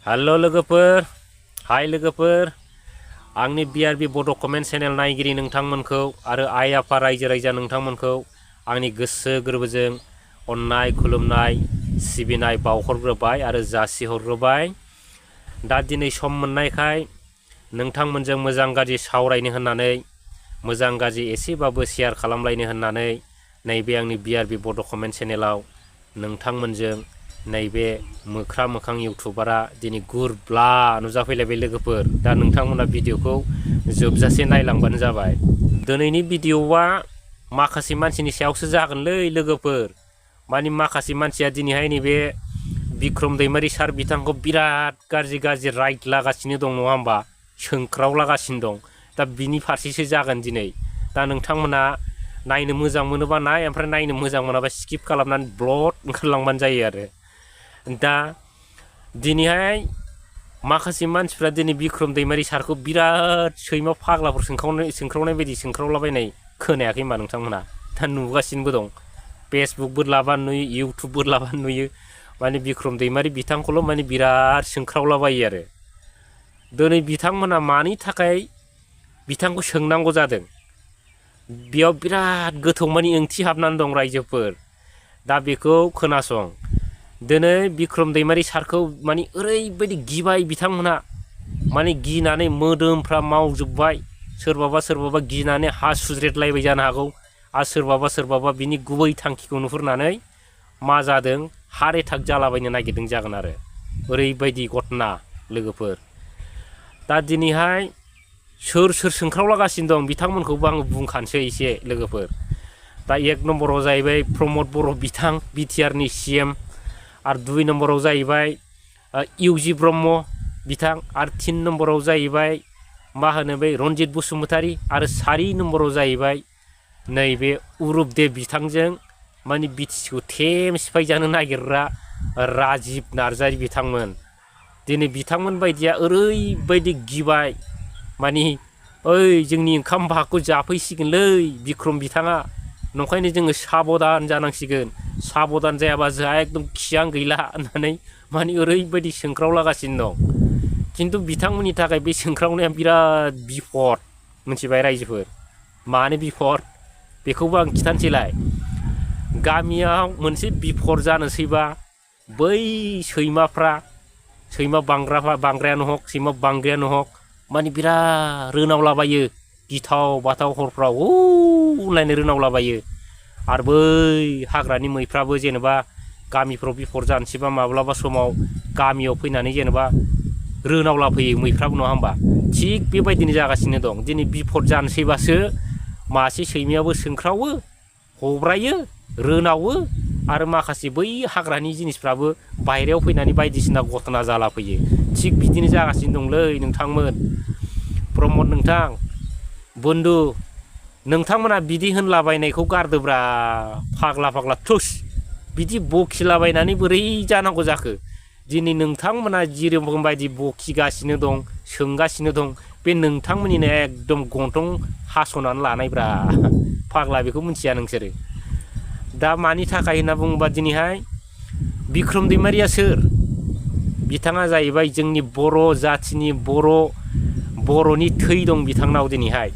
हेल' लोगोफोर हाय लोगोफोर आंनि BRB बड' कमेन्ट चेनेल नायगिरि नोंथांमोनखौ आरो आइ आफा रायजो राजा नोंथांमोनखौ आंनि गोसो गोरबोजों अननाय खुलुमनाय सिबिनाय बावहरग्रोबाय आरो जासिहरग्रोबाय। दा दिनै सम मोननायखाय नोंथांमोनजों मोजां गाज्रि सावरायनो होननानै मोजां गाज्रि एसेबाबो शेयार खालामलायनो होननानै नैबे आंनि BRB बड' कमेन्ट चेनेलाव नोंथांमोनजों नैबे मोख्रा मोखां इउटुबारा दिनै गुरब्ला नुजाफैलायबाय लोगोफोर। दा नोंथांमोना भिडिअखौ जोबजासे नायलांबानो जाबाय। दिनैनि भिडिअआ माखासे मानसिनि सायावसो जागोनलै लोगोफोर। माने माखासे मानसिया दिनैहाय नैबे बिक्रम दैमारि सार बिथांखौ बिराद गाज्रि गाज्रि राइट लागासिनो दं नङा होमबा, सोंख्रावलागासिनो दं। दा बिनि फारसेसो जागोन दिनै। दा नोंथांमोना नायनो मोजां मोनोबा नाय, ओमफ्राय नायनो मोजां मोनाबा स्किप खालामनानै ब्लड ओंखारलांबानो जायो आरो। दा दिनैहाय माखासे मानसिफ्रा दिनै बिक्रम दैमारि सारखौ बिराद सैमा फाग्लाफोर सोंख्रावनाय बायदि सोंख्रावलाबायनाय खोनायाखै होनबा नोंथांमोना? दा नुगासिनोबो दं। फेसबुक बोरलाबानो नुयो, इउटुब बोरलाबानो नुयो। माने बिक्रम दैमारि बिथांखौल' माने बिराद सोंख्रावलाबायो आरो। दिनै बिथांमोना मानि थाखाय बिथांखौ सोंनांगौ जादों, बेयाव बिराद गोथौ माने ओंथि हाबनानै दं रायजोफोर। दा बेखौ खोनासं। दिनै बिक्रम दैमारि सारखौ माने ओरैबायदि गिबाय बिथांमोना, माने गिनानै मोदोमफ्रा मावजोब्बाय। सोरबाबा गिनानै हा सुज्रेदलायबाय जानो हागौ, आरो सोरबाबा बिनि गुबै थांखिखौ नुहुरनानै मा जादों, हार्ट एटाक जालाबायनो नागिरदों जागोन आरो। ओरैबायदि घटना लोगोफोर। दा दिनैहाय सोर सोंख्रावलागासिनो दं बिथांमोनखौबो आङो बुंखानोसै एसे लोगोफोर। दा एक नम्बराव जाहैबाय प्रमद बर' बिथां, बिटिआरनि CM। आरो 2 नम्बराव जाहैबाय इउजि ब्रह्म बिथां। आरो 3 नम्बराव जाहैबाय मा होनो बै रन्जित बसुमतारी। आरो 4 नम्बराव जाहैबाय नैबे उरुपदेब बिथांजों माने बिटिसिखौ थेम सिफायजानो नागिरग्रा राजिब नार्जारि बिथांमोन। दिनै बिथांमोन बायदिया ओरैबायदि गिबाय, माने ओइ जोंनि ओंखाम भागखौ जाफैसिगोनलै बिक्रम बिथाङा, नंखायनो जोङो साबधान जानांसिगोन। साबधान जायाबा जोंहा एकदम खियानो गैला होननानै माने ओरैबायदि सोंख्रावलागासिनो दं। खिन्थु बिथांमोननि थाखाय बे सोंख्रावनाया बिराद बिपद, मिथिबाय रायजोफोर। मानो बिपद बेखौबो आं खिथानोसैलाय। गामियाव मोनसे बिपद जानोसैबा बै सैमा बांग्रायानो हक, सैमा बांग्रायानो हक, माने बिराद रोनावलाबायो गिथाव बाथाव हरफ्राव होनलायनो रोनावलाबायो। आरो बै हाग्रानि मैफ्राबो जेनेबा गामिफ्राव बिपद जानोसैबा माब्लाबा समाव गामियाव फैनानै जेनेबा रोनावलाफैयो मैफ्राबो, नङा होमबा? थिग बेबायदिनो जागासिनो दं। दिनै बिपद जानोसैबासो मासे सैमायाबो सोंख्रावो, हब्रायो, रोनावो, आरो माखासे बै हाग्रानि जिनिसफ्राबो बायहेरायाव फैनानै बायदिसिना घटना जालाफैयो। थिग बिदिनो जागासिनो दंलै नोंथांमोन। प्रमद नोंथां, बन्दु, नोंथांमोना बिदि होनलाबायनायखौ गारदोब्रा फाग्ला थुस। बिदि बखिलाबायनानै बोरै जानांगौ जाखो? दिनै नोंथांमोना जेरखम बायदि बखिगासिनो दं, सोंगासिनो दं, बे नोंथांमोननिनो एकदम गन्थं हास'नानै लानायब्रा फाग्ला। बेखौ मिथिया नोंसोरो? दा मानि थाखाय होनना बुङोबा दिनैहाय बिक्रम दैमारिया सोर? बिथाङा जाहैबाय जोंनि बर' जाथिनि बर'नि थै दं बिथांनाव। दिनैहाय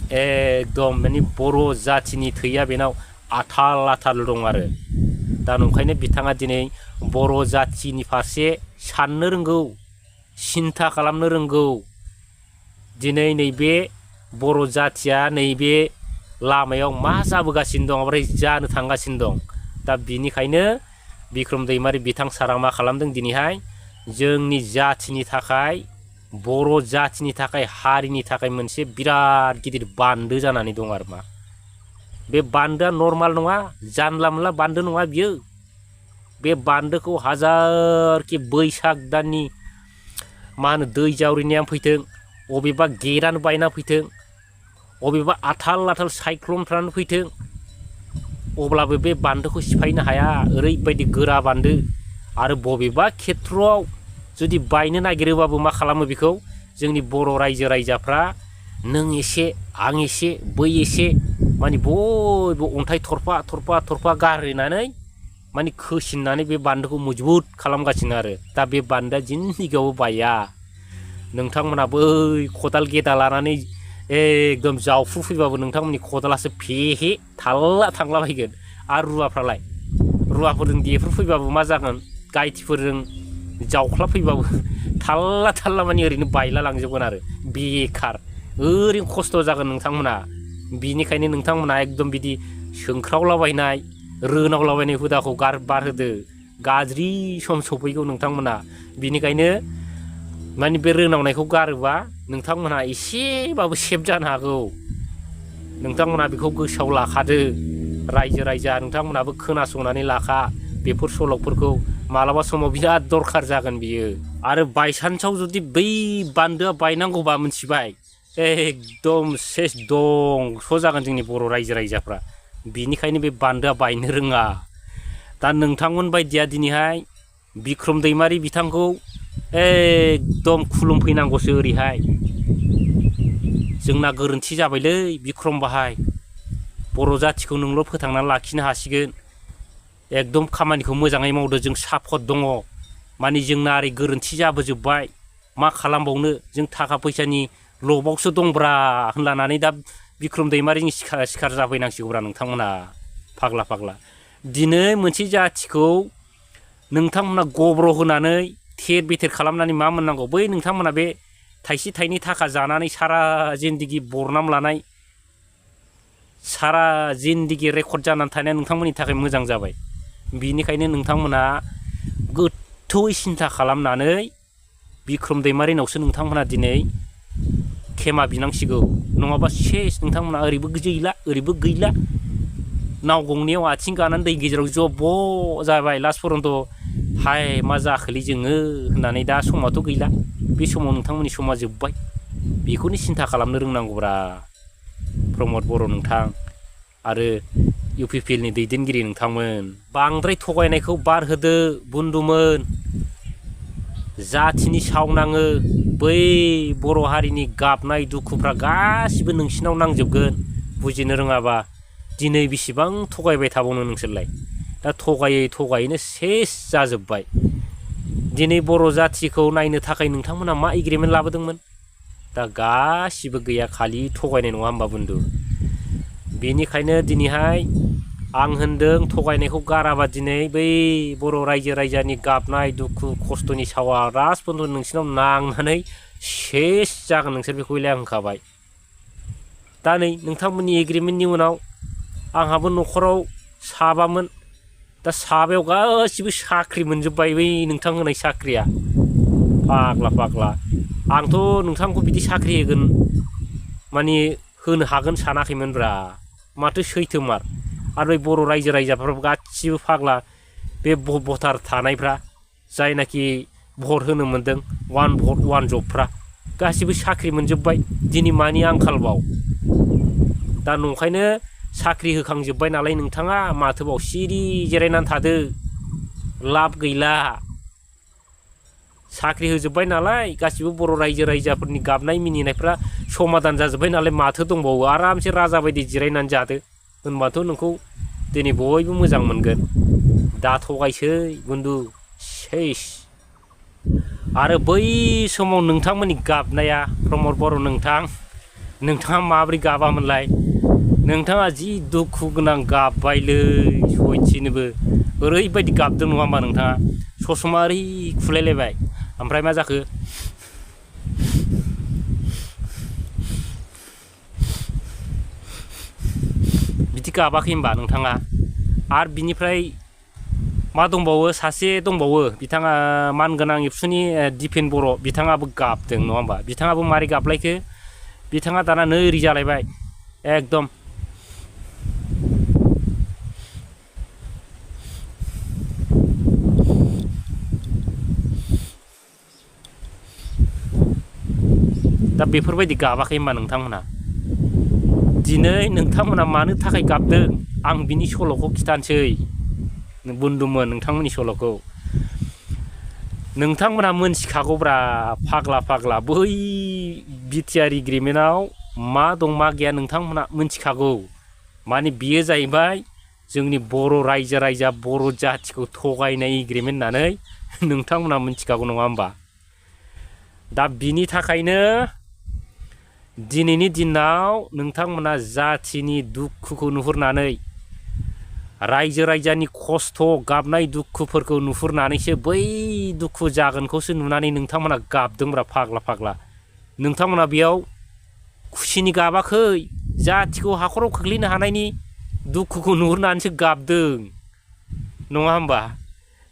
एकदम माने बर' जाथिनि थैया बेनाव आथाल दं आरो। दा नंखायनो बिथाङा दिनै बर' जाथिनि फारसे साननो रोंगौ, सिन्था खालामनो रोंगौ। दिनै नैबे बर' जाथिया नैबे लामायाव मा जाबोगासिनो दं, ओमफ्राय जानो थांगासिनो दं। दा बिनिखायनो बिक्रम दैमारि बिथां सारा मा खालामदों दिनैहाय, जोंनि जाथिनि थाखाय, बर' जाथिनि थाखाय, हारिनि थाखाय मोनसे बिराद गिदिर बान्दो जानानै दं आरो मा। बे बान्दोआ नर्माल नङा, जानला मोनला बान्दो नङा बियो। बे बान्दोखौ हाजारखि बैसाग दाननि मा होनो दै जावरिनायानो फैथों, अबेबा गेटानो बायना फैथों, अबेबा आथाल साइक्लनफ्रानो फैथों, अब्लाबो बे बान्दोखौ सिफायनो हाया। ओरैबायदि गोरा बान्दो। आरो बबेबा खेथ्रआव जुदि बायनो नागिरोबाबो मा खालामो बेखौ जोंनि बर' रायजो राजाफ्रा, नों एसे आं एसे बै एसे, माने बयबो अन्थाइ थरफा गारहैनानै माने खोसिननानै बे बान्दोखौ मजबुत खालामगासिनो आरो दा बे बान्दोआ जिन्दिगियावबो बाया नोंथांमोना बै खदाल गेदा लानानै एकदम जावफुफैबाबो नोंथांमोननि खदालासो फेहे थाल्ला थांलाबायगोन आरो रुवाफोरजों देफ्रुफैबाबो मा जागोन गायथिफोरजों जावख्लाफैबाबो थाल्ला थाल्ला माने ओरैनो बायला लांजोबगोन आरो बेखार ओरैनो खस्थ' जागोन नोंथांमोना बिनिखायनो नोंथांमोना एकदम बिदि सोंख्रावलाबायनाय रोनावलाबायनाय हुदाखौ बारहोदो गाज्रि सम सफैगौ नोंथांमोना बिनिखायनो माने बे रोनावनायखौ गारोबा नोंथांमोना एसेबाबो सेफ जानो हागौ नोंथांमोना बेखौ गोसोआव लाखादो रायजो राजा नोंथांमोनाबो खोनासंनानै लाखा बेफोर सल'फोरखौ मालाबा समाव बिराद दरखार जागोन बियो आरो बायसान्सआव जुदि बै बान्दोआ बायनांगौबा मिथिबाय एकदम सेस दंस' जागोन जोंनि बर' रायजो राजाफ्रा बिनिखायनो बे बान्दोआ बायनो रोङा दा नोंथांमोन बायदिया दिनैहाय बिक्रम दैमारि बिथांखौ एकदम खुलुमफैनांगौसो ओरैहाय जोंना गोरोन्थि जाबायलै बिक्रम बाहाय बर' जाथिखौ नोंल' फोथांनानै लाखिनो हासिगोन एकदम खामानिखौ मोजाङै मावदो जों सापर्ट दङ माने जोंना ओरै गोरोन्थि जाबोजोब्बाय मा खालामबावनो जों थाखा फैसानि लबावसो दंब्रा होनलानानै दा बिक्रम दैमारिनि सिखार जाफैनांसिगौब्रा नोंथांमोना फाग्ला दिनै मोनसे जाथिखौ नोंथांमोना गब्र होनानै थेर बेथेर खालामनानै मा मोननांगौ बै नोंथांमोना बे थाइसे थाइनै थाखा जानानै सारा जिन्दगि बरनाम लानाय सारा जिन्दगि रेकर्ड जानानै थानाया नोंथांमोननि थाखाय मोजां जाबाय बिनिखायनो नोंथांमोना गोथौयै सिन्था खालामनानै बिक्रम दैमारिनावसो नोंथांमोना दिनै खेमा बिनांसिगौ नङाबा सेस नोंथांमोना ओरैबो गैला नाव गंनैयाव आथिं गानानै दै गेजेराव जब्ब' जाबाय लास्ट पर्यन्त हाय मा जाखोलै जोङो होननानै दा समाथ' गैला बे समाव नोंथांमोननि समा जोब्बाय बेखौनो सिन्था खालामनो रोंनांगौब्रा प्रमद बर' नोंथां आरो UPPLनि दैदेनगिरि नोंथांमोन बांद्राय थगायनायखौ बारहोदो बुन्दुमोन जाथिनि सावनाङो बै बर' हारिनि गाबनाय दुखुफ्रा गासिबो नोंसिनाव नांजोबगोन बुजिनो रोङाबा दिनै बेसेबां थगायबाय थाबावनो नोंसोरलाय दा थगायैनो सेस जाजोब्बाय दिनै बर' जाथिखौ नायनो थाखाय नोंथांमोना मा एग्रिमेन्ट लाबोदोंमोन दा गासिबो गैया खालि थगायनाय नङा होमबा बुन्दु बेनिखायनो दिनैहाय आं होनदों थगायनायखौ गाराबा दिनै बै बर' रायजो राजानि गाबनाय दुखु खस्थ'नि सावा राजबन्धु नोंसिनाव नांनानै सेस जागोन नोंसोर बेखौलाय आं होनखाबाय दा नै नोंथांमोननि एग्रिमेन्टनि उनाव आंहाबो न'खराव साबामोन दा साबायाव गासिबो साख्रि मोनजोब्बाय बै नोंथां होनाय साख्रिया फाग्ला आंथ' नोंथांखौ बिदि साख्रि होगोन माने होनो हागोन सानाखैमोनब्रा माथो सैथोमार आरो बै बर' रायजो राजाफ्राबो गासिबो फाग्ला बे भटार थानायफ्रा जायनाखि भट होनो मोन्दों वान भट वान जबफ्रा गासिबो साख्रि मोनजोब्बाय दिनै मानि आंखालबाव दा नंखायनो साख्रि होखांजोब्बाय नालाय नोंथाङा माथोबाव सिरि जिरायनानै थादो लाब गैला साख्रि होजोब्बाय नालाय गासिबो बर' रायजो राजाफोरनि गाबनाय मिनिनायफ्रा समाधान जाजोब्बाय नालाय माथो दंबावो आरामसे राजा बायदि जिरायनानै जादो होनबाथ' नोंखौ दिनै बयबो मोजां मोनगोन दा थगायसै बुन्दु सेस आरो बै समाव नोंथांमोननि गाबनाया प्रमद बर' नोंथाङा माबोरै गाबामोनलाय नोंथाङा जि दुखु गोनां गाबबायलै सयथिनोबो ओरैबायदि गाबदों नङा होमबा नोंथाङा ससमा ओरै खुलायलायबाय ओमफ्राय मा जाखो बिदि गाबाखै होनबा नोंथाङा आरो बिनिफ्राय मा दंबावो सासे दंबावो बिथाङा मानगोनां एबसुनि दिपेन बर' बिथाङाबो गाबदों नङा होमबा बिथाङाबो मारै गाबलायखो बिथाङा दाना नोरै जालायबाय एकदम दा बेफोरबायदि गाबाखै होनबा नोंथांमोना दिनै नोंथांमोना मानो थाखाय गाबदों आं बिनि सल'खौ खिथानोसै बुन्दुमोन नोंथांमोननि सल'खौ नोंथांमोना मोनथिखागौब्रा फाग्ला बै बिटिआर एग्रिमेन्टआव मा दं मा गैया नोंथांमोना मोनथिखागौ माने बियो जाहैबाय जोंनि बर' रायजो राजा बर' जाथिखौ थगायनाय एग्रिमेन्ट होननानै नोंथांमोना मिथिखागौ नङा होमबा दा बिनि थाखायनो दिनैनि दिनाव नोंथांमोना जाथिनि दुखुखौ नुहुरनानै रायजो राजानि खस्थ' गाबनाय दुखुफोरखौ नुहुरनानैसो बै दुखु जागोनखौसो नुनानै नोंथांमोना गाबदोंब्रा फाग्ला फाग्ला नोंथांमोना बेयाव खुसिनि गाबाखै जाथिखौ हाखराव खोख्लैनो हानायनि दुखुखौ नुहुरनानैसो गाबदों नङा होमबा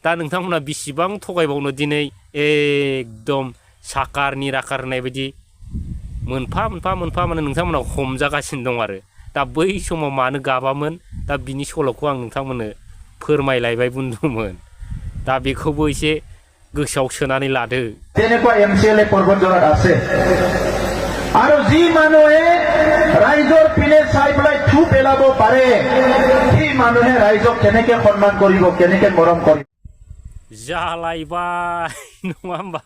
दा नोंथांमोना बेसेबां थगायबावनो दिनै एकदम साकार निराकार होननाय बायदि मोनफा मोनफा माने नोंथांमोना हमजागासिनो दं आरो दा बै समाव मानो गाबामोन दा बिनि सल'खौ आं नोंथांमोननो फोरमायलायबाय बुंदोंमोन दा बेखौबो एसे गोसोआव सोनानै लादो তেনেকুৱা MCLA পৰ্বতজোৰাত আছে আৰু যি মানুহে ৰাইজৰ পিনে চাই পেলাই থু পেলাব পাৰে সেই মানুহে ৰাইজক কেনেকে সন্মান কৰিব কেনেকে মৰম কৰিব जालायबाय नङा होमबा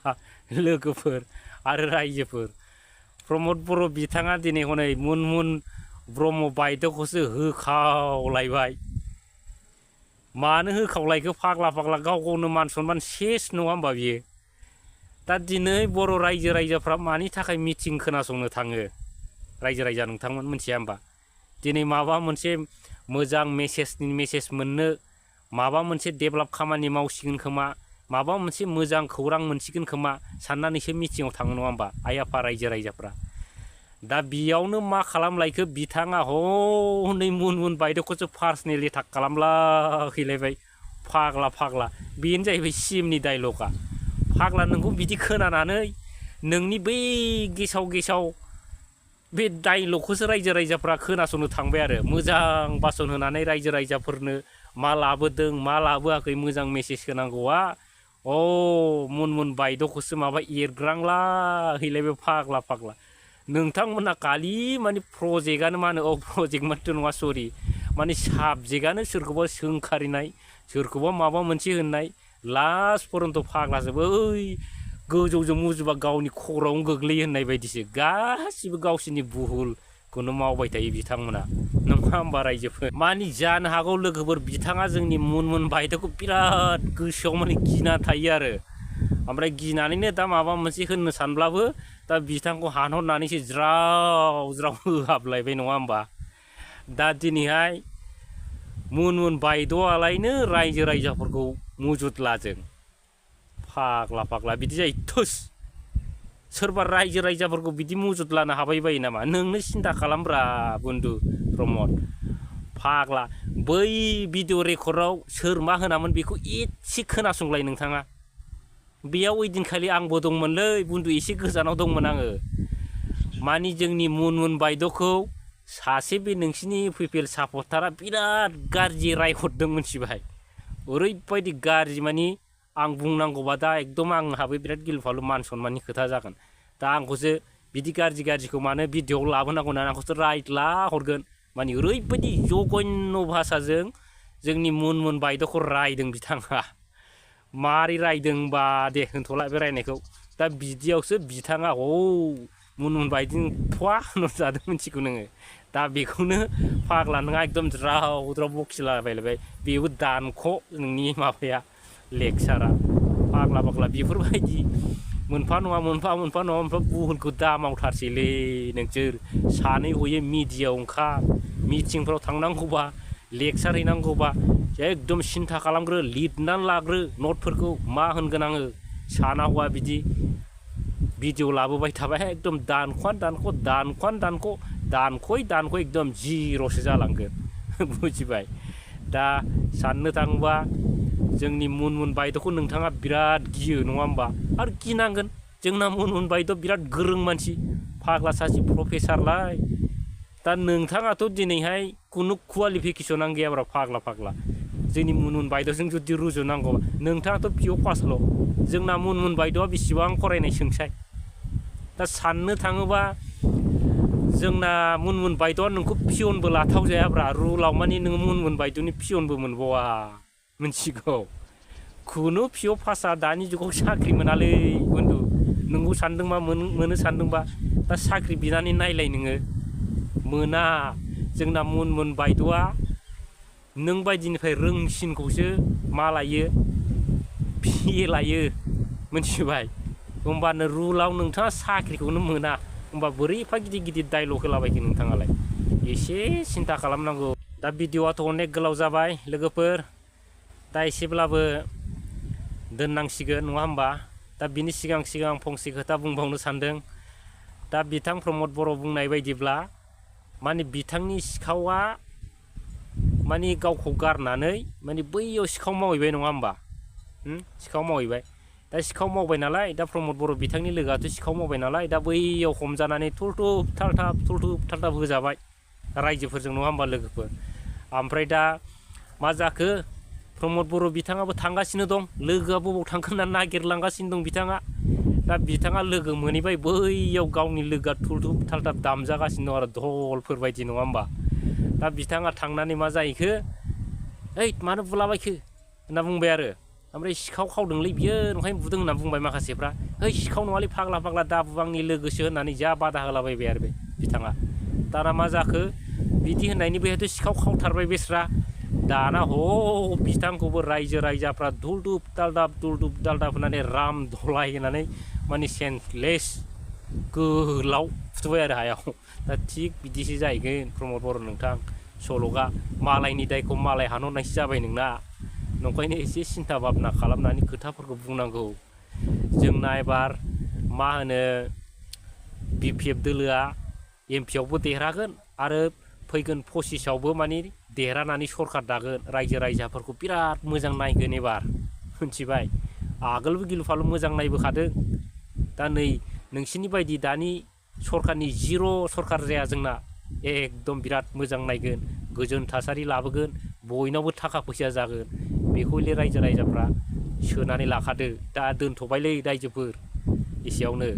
लोगोफोर आरो रायजोफोर प्रमद बर' बिथाङा दिनै हनै मुनमुन ब्रह्म बायद'खौसो होखावलायबाय मानो होखावलायखो फाग्ला फाग्ला गाव गावनो मान सनमान सेस नङा होमबा बियो दा दिनै बर' रायजो राजाफ्रा मानि थाखाय मिटिं खोनासंनो थाङो रायजो राजा नोंथांमोन मिथिया होमबा दिनै माबा मोनसे मोजां मेसेज मोननो माबा मोनसे डेभेलप खामानि मावसिगोन खोमा माबा मोनसे मोजां खौरां मोनसिगोन खोमा साननानैसो मिटिङाव थाङो नङा होमबा आइ आफा रायजो राजाफ्रा दा बेयावनो मा खालामलायखो बिथाङा हनै मुन बायद'खौसो पार्सनेल एटाक खालामलाहैलायबाय फाग्ला फाग्ला बेनो जाहैबाय सिएमनि डायलगा फाग्ला नोंखौ बिदि खोनानानै नोंनि बै गेसाव बे डायलगखौसो रायजो राजाफ्रा खोनासंनो थांबाय आरो मोजां बासन होनानै रायजो राजाफोरनो मा लाबोदों मा लाबोआखै मोजां मेसेज होनांगौआ मुन बायद'खौसो माबा एरग्रांला हैलायबाय फाग्ला फाग्ला नोंथांमोना खालि माने प्रजेक्टआनो मा होनो प्रजेक्ट माथ' नङा सरि माने साबजेक्टआनो सोरखौबा सोंखारिनाय सोरखौबा माबा मोनसे होननाय लास्ट पर्यन्त फाग्लाजोबो ओइ गोजौजों मुजुबा गावनि खर'आवनो गोग्लैयो होननाय बायदिसो गासिबो गावसोरनि भुलखौनो मावबाय थायो बिथांमोना नङा होमबा रायजोफोर मानि जानो हागौ लोगोफोर बिथाङा जोंनि मुन बायद'खौ बिराद गोसोआव माने गिना थायो आरो ओमफ्राय गिनानैनो दा माबा मोनसे होननो सानब्लाबो दा बिथांखौ हानहरनानैसो ज्राव होहाबलायबाय नङा होमबा दा दिनैहाय मुन बायद'आलायनो रायजो राजाफोरखौ मुजुदलाजों फाग्ला फाग्ला बिदि जायो थुस सोरबा रायजो राजाफोरखौ बिदि मुजुदलानो हाबाय बायो नामा नोंनो सिन्था खालामब्रा बन्धु प्रमद फाग्ला बै भिडिअ रेकर्डआव सोर मा होनामोन बेखौ एसे खोनासंलाय नोंथाङा बेयाव ओइदिनखालि आंबो दंमोनलै बन्धु एसे गोजानाव दंमोन आङो मानि जोंनि मुन बायद'खौ सासे बे नोंसिनि पिपल सापर्टारा बिराद गाज्रि रायहरदों मिथिबाय ओरैबायदि गाज्रि मानि आं बुंनांगौबा दा एकदम आंहाबो बिराद गिलु-फालु मान सनमाननि खोथा जागोन दा आंखौसो बिदि गाज्रिखौ मानो भिडिअआव लाबोनांगौ होननानै आंखौसो रायट्ला हरगोन माने ओरैबायदि जघन्य भाषाजों जोंनि मुन बायद'खौ रायदों बिथाङा मारै रायदोंबा दे होनथ'ला बे रायनायखौ दा बिदियावसो बिथाङा मुन बायदिनो थुवा होनहरजादों मिथिगौ नोङो दा बेखौनो फाग्ला नोंहा एकदम ज्राव बखिलाबायलायबाय बेबो दानख' नोंनि माबाया लेक्सारा फाग्ला बेफोरबायदि मोनफा नङा मोनफा बुहुलखौ दा मावथारसैलै नोंसोर सानै हयै मिडियायाव ओंखार मिटिंफ्राव थांनांगौबा लेक्सार हैनांगौबा एकदम सिन्था खालामग्रो लिरनानै लाग्रो नटफोरखौ मा होनगोन आङो साना हौवा बिदि भिडिअ लाबोबाय थाबाय एकदम दानख'य एकदम जिर'सो जालांगोन बुजिबाय दा साननो थाङोबा जोंनि मुन बायद'खौ नोंथाङा बिराद गियो नङा होमबा आरो गिनांगोन जोंना मुन बायद' बिराद गोरों मानसि फाग्ला सासे प्रफेसारलाय दा नोंथाङाथ' दिनैहाय खुनु क्वालिफिकेसनानो गैयाब्रा फाग्ला जोंनि मुन बायद'जों जुदि रुजुनांगौबा नोंथाङाथ' पिअ पासल' जोंना मुन बायद'आ बेसेबां फरायनाय सोंसाय दा साननो थाङोबा जोंना मुन बायद'आ नोंखौ पिअनबो लाथाव जायाब्रा रुलाव मानि नोङो मुन बायद'नि पिअनबो मोनबावा मिथिगौ खुनु पिअ पासआ दानि जुगाव साख्रि मोनालै बन्धु नोंखौ सानदोंबा मोनो सानदोंबा दा साख्रि बिनानै नायलाय नोङो मोना जोंना मुन बायद'आ नों बायदिनिफ्राय रोंसिनखौसो मा लायो पि लायो मिथिबाय होमबानो रुलाव नोंथाङा साख्रिखौनो मोना होमबा बोरै एफा गिदिर गिदिर डायलग होलाबायखो नोंथाङालाय एसे सिन्था खालामनांगौ दा भिडिअ'आथ' अनेक गोलाव जाबाय लोगोफोर दा एसेब्लाबो दोननांसिगोन नङा होमबा दा बिनि सिगां फंसे खोथा बुंबावनो सानदों दा बिथां प्रमद बर' बुंनाय बायदिब्ला माने बिथांनि सिखावा माने गावखौ गारनानै माने बैयाव सिखाव मावहैबाय नङा होमबा सिखाव मावहैबाय दा सिखाव मावबाय नालाय दा प्रमद बर' बिथांनि लोगोआथ' सिखाव मावबाय नालाय दा बैयाव हमजानानै थुलथुब थालथाब होजाबाय रायजोफोरजों नङा होमबा लोगोफोर ओमफ्राय दा मा जाखो प्रमद बर' बिथाङाबो थांगासिनो दं लोगोआ बबाव थांखो होनना नागिरलांगासिनो दं बिथाङा दा बिथाङा लोगो मोनहैबाय बैयाव गावनि लोगोआ थुलथुब थालथाब दामजागासिनो दं आरो धलफोर बायदि नङा होमबा दा बिथाङा थांनानै मा जाहैखो ओइ मानो बुलाबायखो होनना बुंबाय आरो ओमफ्राय सिखाव खावदोंलै बियो ओंखायनो बुदों होनना बुंबाय माखासेफ्रा ओइ सिखाव नङालै फाग्ला दा बु आंनि लोगोसो होननानै जा बादा होलाबायबाय आरो बे बिथाङा दाना मा जाखो बिदि होननायनि बेहायथ' सिखाव खावथारबाय बेस्रा दाना बिथांखौबो रायजो राजाफ्रा दुलदुब दालदाब होननानै राम धलाय होनानै माने सेन्सलेस गोलाव फुथुबाय आरो हायाव दा थिग बिदिसो जाहैगोन प्रमद बर' नोंथां सल'गा मालायनि दायखौ मालाय हानहरनायसो जाबाय नोंना नंखायनो एसे सिन्था भाबना खालामनानै खोथाफोरखौ बुंनांगौ जोंना एबार मा होनो BPF दोलोआ MP आवबो देरहागोन आरो फैगोन 25आवबो माने देरहानानै सरखार दागोन रायजो राजाफोरखौ बिराद मोजां नायगोन एबार मिथिबाय आगोलबो गिलु फालु मोजां नायबोखादों दा नै नोंसिनि बायदि दानि सरखारनि जिर' सरखार जाया जोंना एकदम बिराद मोजां नायगोन गोजोन थासारि लाबोगोन बयनावबो थाखा फैसा जागोन बेखौ रायजो राजाफ्रा सोनानै लाखादो दा दोनथ'बायलै रायजोफोर एसेयावनो